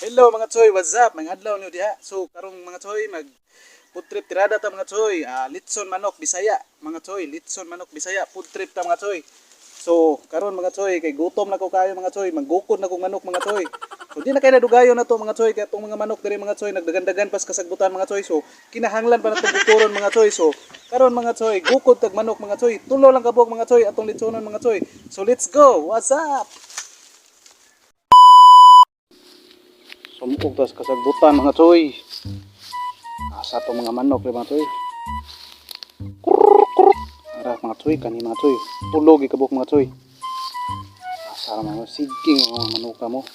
Hello mga choy, what's up? Mga adlaw niyo diha. So karong mga choy, mag food trip tirada ta mga choy. Ah, litson manok Bisaya mga choy, litson manok Bisaya food trip ta mga choy. So karon mga choy, kay gutom na ko kayo mga choy, manggukod na kong manok mga choy. So di na kay nadugayon na to mga choy, kay atong mga manok diri mga choy nagdagandagan pas kasagbutan mga choy. So kinahanglan pa natong gukoron mga choy. So karon mga choy, gukod tag manok mga choy. Tulo lang kabuok mga choy atong litsonon mga choy. So let's go. What's up? Sumog tas kasagbutan mga choy. Asa to mga manok mga choy. Kurr, kurr. Ara mga choy, kani mga choy. Tulog ikabok mga choy. Asa ra mga siging mga manuka mo.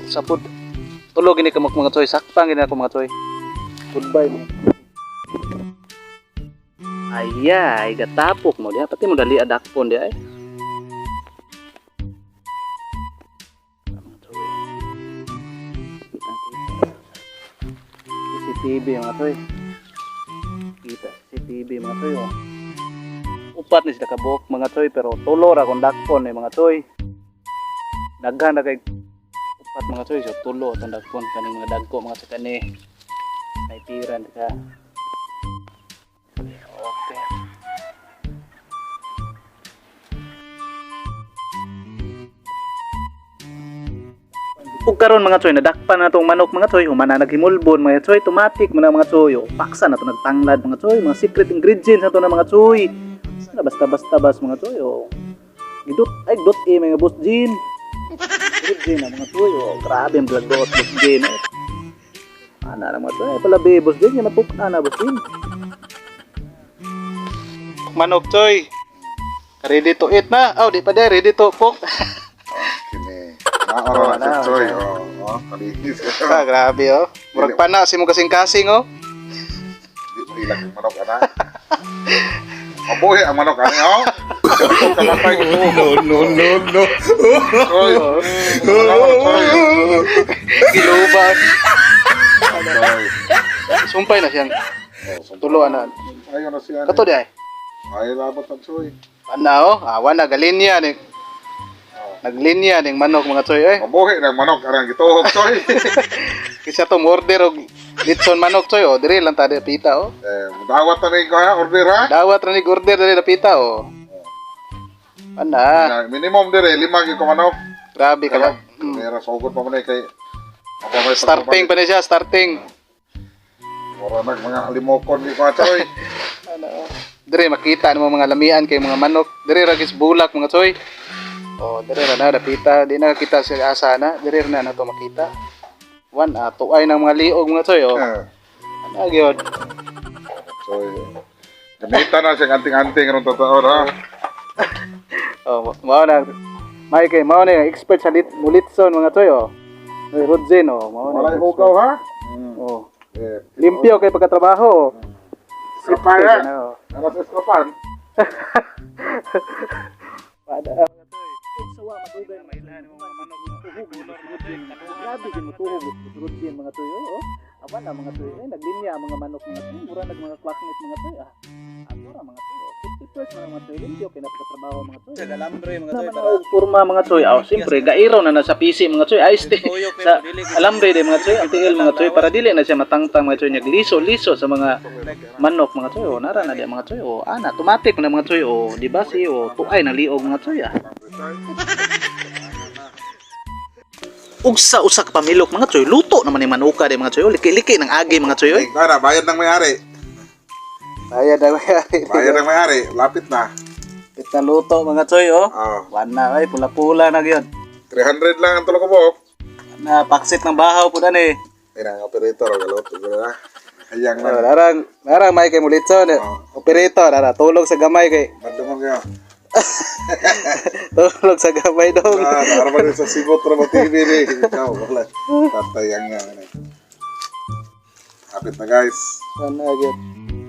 Sapod. Tulog ini kamok mga choy. Sakpang ini ako mga choy. Goodbye mga. Ayay, gatapok mo diha. Pati mo dali adakpon diha eh. Mga choy. Kitang-kita. CCTV mga choy. Kita CCTV mga choy oh. Upat ni sila kabuok mga choy, pero tulo ra kung dakpon eh mga choy. Daghan na kay upat mga choy, so tulo atong dakpon kaning mga dagko mga choy kani. May piran ka. Okay. Ug karon mga choy, nadakpan na tong manok mga choy, humana naghimulbon mga choy, tumatik man na mga choy, o paksa na to nagtanglad mga choy, mga secret ingredients na to na mga choy. Sana basta-basta bas mga choy, o. Gidot ay dot eh mga boss Jean. Boss Jean na mga choy, o grabe ang vlog dot boss Jean. Eh. Ana na mga choy, ay pala be boss Jean, matuk na boss Jean. Manok choy. Ready to eat na. Oh, di pa de, ready to cook. Kini. Naoro na na, si Choy. Oh, oh, kalinis. Ah, grabe oh. Murag pa na si mo kasing-kasing oh. Di mo ilang ang manok ana. Mabuhi ang manok ani oh. Ito kamatay ko. No, no, no, no. Choy. Wala ko, Choy. Kiluba. Choy. Sumpay na siyang Oh, tulo ana. Ayaw na siya. Kato di ay. Ay labot ang Choy. Ana oh, awa na galinya ni. Naglinya ning manok mga choy eh. Mabuhi ng manok arang gituhog Choy. Kisa tong order og litson manok choy oh, dire lang ta pita oh. Eh, dawat na ni ko ha, order ha. Dawat ra ni order dire dapita oh. Ana, Na, minimum dire lima gyud ka manok. grabe ka ba? Mera sugod pa man eh, kay ako may Starting pa ni siya, starting. Mura nag mga limokon ni ko Choy. Ana oh. Dire makita nimo mga lamian kay mga manok. Dire ra gis bulak mga choy. Oh, dire ra na dapita, di na kita sa asa na, dire ra na nato makita. Wan ato ay ng mga liog mga choy oh. Eh, Ana gyud. Choy. Gamitan na siya anting-anting ron totoo ha. Oh, mao na. May kay mao na expert sa lit mulitson mga choy oh. May Rodzen oh, mao na. Walay hugaw ha. Oh. Eh, Limpyo kay pagkatrabaho. Oh. Skrapan ha. Ano, oh. Ano sa skrapan? Pada mga choy. Sawa madugay mailan mga manok tuhog. Grabe gid mo tuhog Rodzen mga choy oh. Awan na mga choy eh naglinya ang mga manok mga choy. Mura nag mga kwaknit mga choy ah. Ako ra mga choy. Oh. 50% mga mga choy limpyo kay napakatrabaho mga choy. Alambre mga choy Naman og porma mga choy. Aw, siyempre gairaw na na sa PC mga choy. Ay, ste, sa alambre de mga choy, ang tiil mga choy para dili na siya matangtang mga choy nagliso liso sa mga manok mga choy. O nara na di mga choy. O ana, tumatik na mga choy. O di ba si o tuay na liog mga choy ah. Ug sa usa ka pamilok mga choy, luto naman ni manuka di mga choy. O, liki-liki ng agi mga choy. Oy. Eh, kana bayad ng may-ari. Bayad na Bayad ng may-ari, lapit na. Kita luto mga choy oh. Oh, Wana ay pula-pula na gyud. 300 lang ang tulog ko po. Na paksit ng bahaw po na ni. Ay, ang operator, galoto ko na. Hayang Oh, lang. larang, larang may kay mulitson. Eh. Operator, ara tulog sa gamay kay. Madungog kayo. Tulog sa gamay dong. Ah, nakarama rin sa Sibot Ramo TV ni. Ikaw, wala. Tatayang nga. Ano. Kapit na guys. Wana gyud.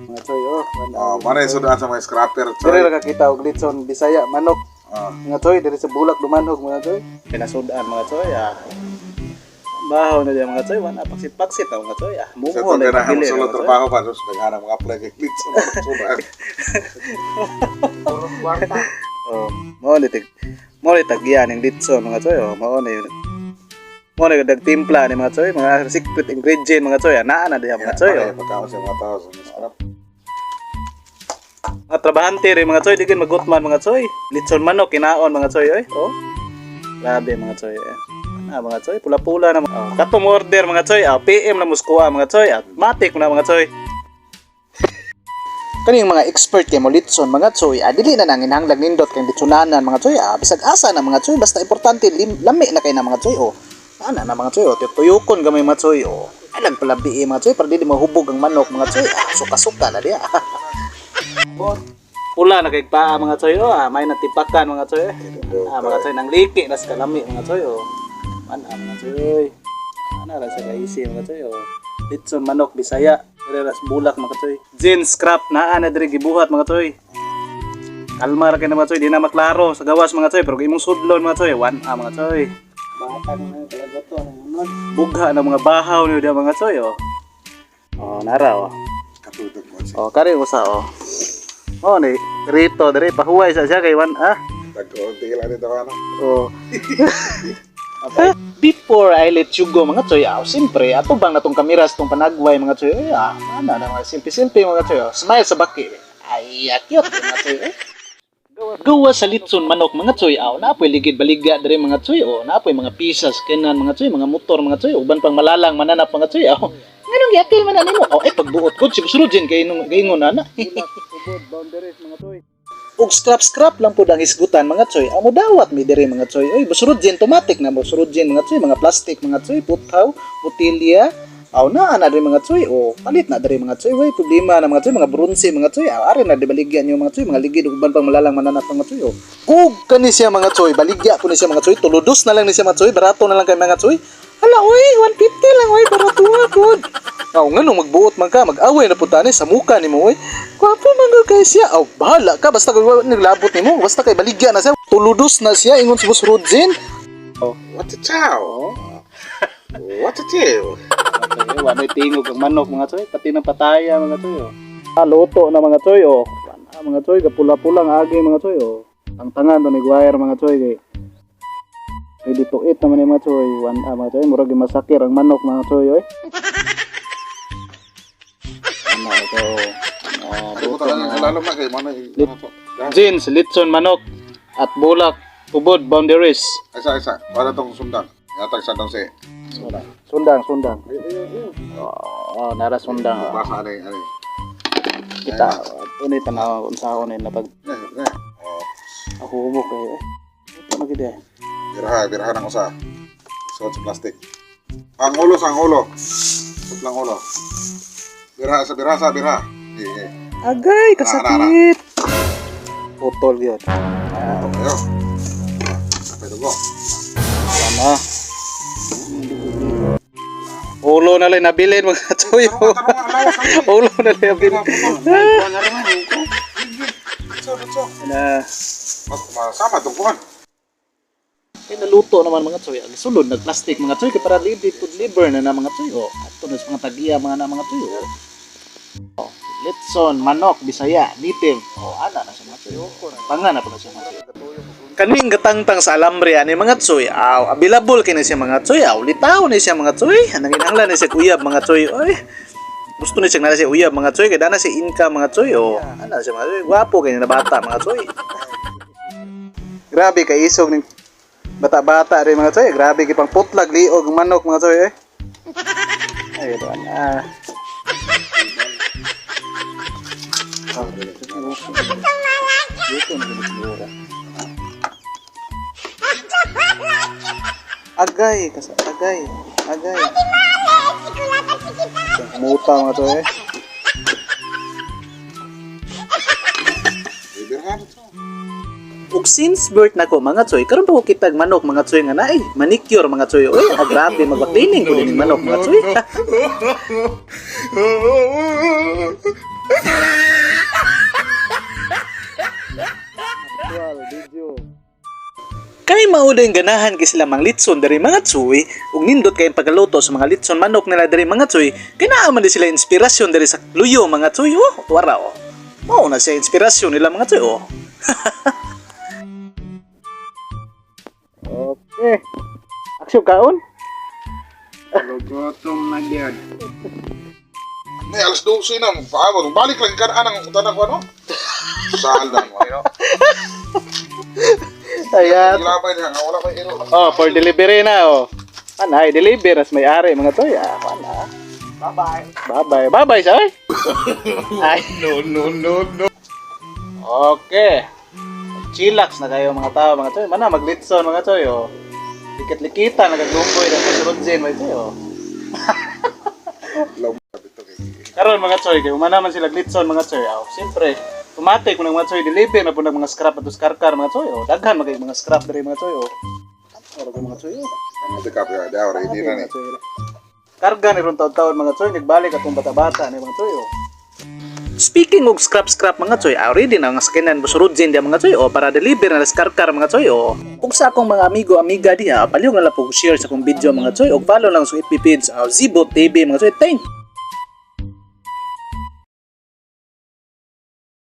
Mga choy oh, wana. Oh, mana yung sudaan sa mga scrapper. Dire Choy. ra kakita og litson Bisaya manok. Mga choy, diri sa Bulak dumanog, mga choy. Pinasudan, mga choy, ah. Bahaw na diyan, mga choy, wala paksit-paksit ah, mga choy. Ah, Sa mumo itong na ganahan pabili, mo sulod mga choy. trabaho pa, tapos naghanap mga apply kay litson manok sudan. Oh, mao ni tig mao ni tagyan ng litson, mga choy. Oh, mao ni mao ni nagtimpla ni, mga choy, mga secret ingredient, mga choy. Ah, naa na diha, mga choy. Oh. Pagkaon sa mga tao sa mga scrap. Mga trabahante rin, mga choy, di gid magutman, mga choy. Litson manok kinaon, mga choy, oy. Oh. Grabe, mga choy. Eh. Ah, mga choy, pula-pula na. Oh. Katong order, mga choy, ah, PM na muskuha, mga choy. At matik na, mga choy. Kaning mga expert kay mo litson, mga choy, ah, dili na nang inahanglag nindot kay litsonanan, mga choy, ah, bisag asa na, mga choy, basta importante lami na kay na, mga choy, oh. Ana na, mga choy, oh, tuyokon gamay, mga choy, oh. Alang palabi eh, mga choy, para dili mahubog ang manok, mga choy, ah, suka-suka na diya. Pula na kay paa, mga choy, oh, ah, may natipakan, mga choy. Eh. Ah, mga choy, nang liki nas kalami, mga choy, oh. Man ah, mga choy, oy. Ana ra sa kaisi, mga choy, oh. Litson manok Bisaya, dire ras Bulak, mga choy. Gin scrap naa na diri gibuhat, mga choy. Kalma ra kay na, mga choy, di na maklaro sa gawas, mga choy, pero kung imong sudlon, mga choy, one ah, mga choy. Bata na talaga to. Ano? Bugha na mga bahaw niyo diya, mga choy, oh. Oh, nara oh. Katutog ko siya. Oh, kari usa oh. Oh ni rito diri pahuway sa siya kay one ah. Tag-unti lang dito ka na. Oh. Before I let you go, mga choy, ah, siyempre, ato bang natong kamera sa tong panagway, mga choy, ay, ah, ana na mga simple-simple, mga choy, oh. Smile sa baki. Ay, ah, cute, mga choy, eh. Gawa sa litson manok, mga choy, aw, naapoy ligid baligya diri, mga choy, oh, naapoy mga pisas kenan, mga choy, mga motor, mga choy, uban pang malalang mananap, mga choy, aw. Nganong giapil man na nimo? Oh, ay pagbuot ko si Busrujin kay nung gaingon ana. Boundaries, mga choy. Ug scrap scrap lang pud ang hisgutan, mga choy. Amo dawat mi diri, mga choy. Oy, Busrujin automatic na Busrujin, mga choy, mga plastic, mga choy, puthaw, botilya. Aw naa na diri, mga choy. O palit na diri, mga choy. Way problema na, mga choy, mga bronze, mga choy. Aw ari na di baligyan nyo, mga choy, mga ligid ug uban pang malalang mananap, mga choy. O. Ug kani siya, mga choy, baligya po ni siya, mga choy. Tuludos na lang ni siya, mga choy, barato na lang kay mga choy. Hala oy, 150 lang oy, barato nga pod. Aw nganong magbuot man ka, mag-away na pud tani sa muka nimo oy. Gwapo man gud kay siya. Aw bahala ka basta kay wa niglabot nimo, basta kay baligya na siya. Tuludos na siya ingon si Boss Rodzen. What a chow! What a chow! Wa may tingog ang manok, mga choy, pati ng pataya, mga choy, oh. Ah, luto na, mga choy, oh. Ah, mga choy, kapula-pula ang agi, mga choy, oh. Ang tangan to ni wire, mga choy, kay ready to eat naman ni, mga choy. One ah, mga choy, murag masakir ang manok, mga choy, oy. Ano ito? Ah, Ano luto talaga na. sa lalom na kay mana ano to? Jeans, litson manok at Bulak, Ubod, boundaries. Isa isa, para tong sundang. Yatag sa tong si. Sundang, sundang. Oh, nara sundang. Oh. Basa ani ani. Kita, unay tanaw unsa ako na napag Eh, eh. Oh, ako mo kay eh. Ito na gid eh. Biraha, biraha ng usa. Suot sa plastic. Ang ulo sa ang ulo. Suot lang ulo. Biraha sa biraha sa biraha. Eh, eh. Agay, kasakit. Putol gyud. Ito kayo. Kapay dugo. Tama. Ulo na lang nabilin, mga choy. Tarungan, tarungan, lawas ang Ulo na lang nabilin. Litso, litso. Na, Mas masama tong kuhan. kay naluto naman, mga choy. Ang sulod nag-plastic, mga choy, kay para ready to deliver na na, mga choy. Oh, ato na sa mga tagiya mga na, mga choy. Oh. Oh, litson manok Bisaya native. Oh, ana na siya, mga choy. Oh, panga na pala siya, mga choy. Kaning gatangtang sa alambre ani, mga tsoy, aw available kini siya, mga tsoy, aw litaw ni siya, mga tsoy, nanginahanglan ni siya uyab, mga tsoy, oy. Gusto ni siya na siya uyab, mga tsoy, kay dana siya income, mga tsoy, oh. Ana siya, mga tsoy, gwapo kay na bata, mga tsoy. Grabe kay isog ning bata-bata rin, mga tsoy, grabe kay pang putlag liog ang manok, mga tsoy, eh. Ay, ito na. Dito na siguro. Agay, kasi agay, agay. Muta, mga tsoy, eh. Eh, biraha na to. Ug since birth nako, mga tsoy, karon pa ko kitag manok, mga tsoy, nga naay manicure, mga tsoy. Uy, ah, grabe magpa-cleaning ko din manok, mga tsoy. Actual video. Kay mao din ganahan kay sila mang litson diri, mga tsoy, ug nindot kay pagluto sa mga litson manok nila diri, mga tsoy, kay naa man di sila inspirasyon diri sa luyo, mga tsoy, oh. Tuwara oh. Mao na siya inspirasyon nila, mga tsoy, oh. Okay. Aksyon kaon? Kalagotom na gyud. Ni alas 12 na, paabot. Balik lang ka anang tanan ko ano? Sal na mo, no? Ayan. Gilabay niya nga wala may iro. Oh, for delivery na oh. Anay, deliver as may-ari, mga tsoy. Ah, ana. Bye-bye. Bye-bye. Bye-bye, sir. Ay. No, no, no, no. Okay. Chillax na kayo mga tao, mga tsoy. Mana, maglitson, mga tsoy, oh. Likit-likita, nagaglumboy na sa Rodzen, mga tsoy, oh. Law ito kay. Karon, mga tsoy, kay umana man sila glitson, mga tsoy. Oh, siyempre, tumate kung mga tsoy, deliver na po ng mga scrap at karkar, mga tsoy, oh. Daghan magay mga scrap diri, mga tsoy, oh. Oro mga tsoy, oh. Ang tikap ya, daw ready na ni. Mga tsoy. Karga ni ron taon-taon, mga tsoy, nagbalik atong bata-bata ni, mga tsoy, oh. Speaking of scrap scrap, mga tsoy, already na ang sakinan busurudin di mga tsoy, oh, para deliver na las karkar, mga tsoy, oh. Ug sa akong mga amigo amiga diha, palihog na lang po share sa akong video, mga tsoy, ug follow lang sa FB page, Zibo TV, mga tsoy. Thank